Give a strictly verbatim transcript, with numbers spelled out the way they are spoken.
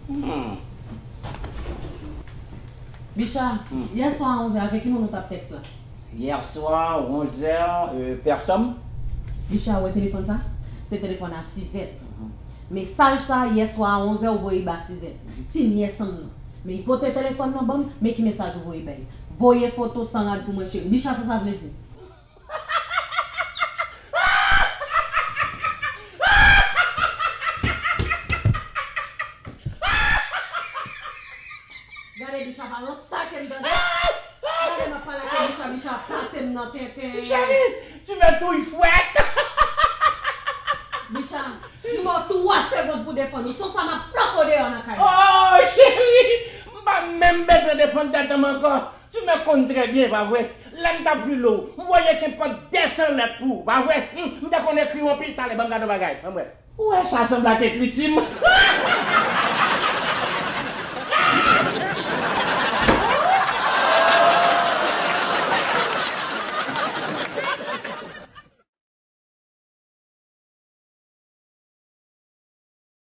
Hmm. Bicha, hmm, yè swa a onzè, avèk ki moun ou t ap tèks la? Yè swa, onzè, euh, pèsonn. Bicha, ou wè telefòn sa? Se telefòn a Sizèt. Mhm. Mesaj sa, yè swa a onzè, ou voye ba Sizèt. Mhm. Ti nyès an m nan. Men li pote telefòn nan ban m, men ki mesaj ou voye bay. Voye foto san rad pou mwen, cheri. Bicha, sa sa vle di? Gade Bicha pa nan sa ke m tande. Gade m ap pale ak Bicha, Bicha ap pase m nan tenten. Cheri, tu me touilles fwèt. Bicha, m ba w twa segonn pou defann ou. San sa m ap flanke w deyò nan kay la. Oh, cheri, m pa menm bezwen defann tèt an m ankò. Tu me konn trè byen, pa vre? Lè m t ap file w, m voye kenpòt de san lèt pou ou, pa vre? Hmm, m te konn ekri w anpil. Talè, ban m gade yon bagay, ban m wè. Ou wè sa sanble ak ekriti m?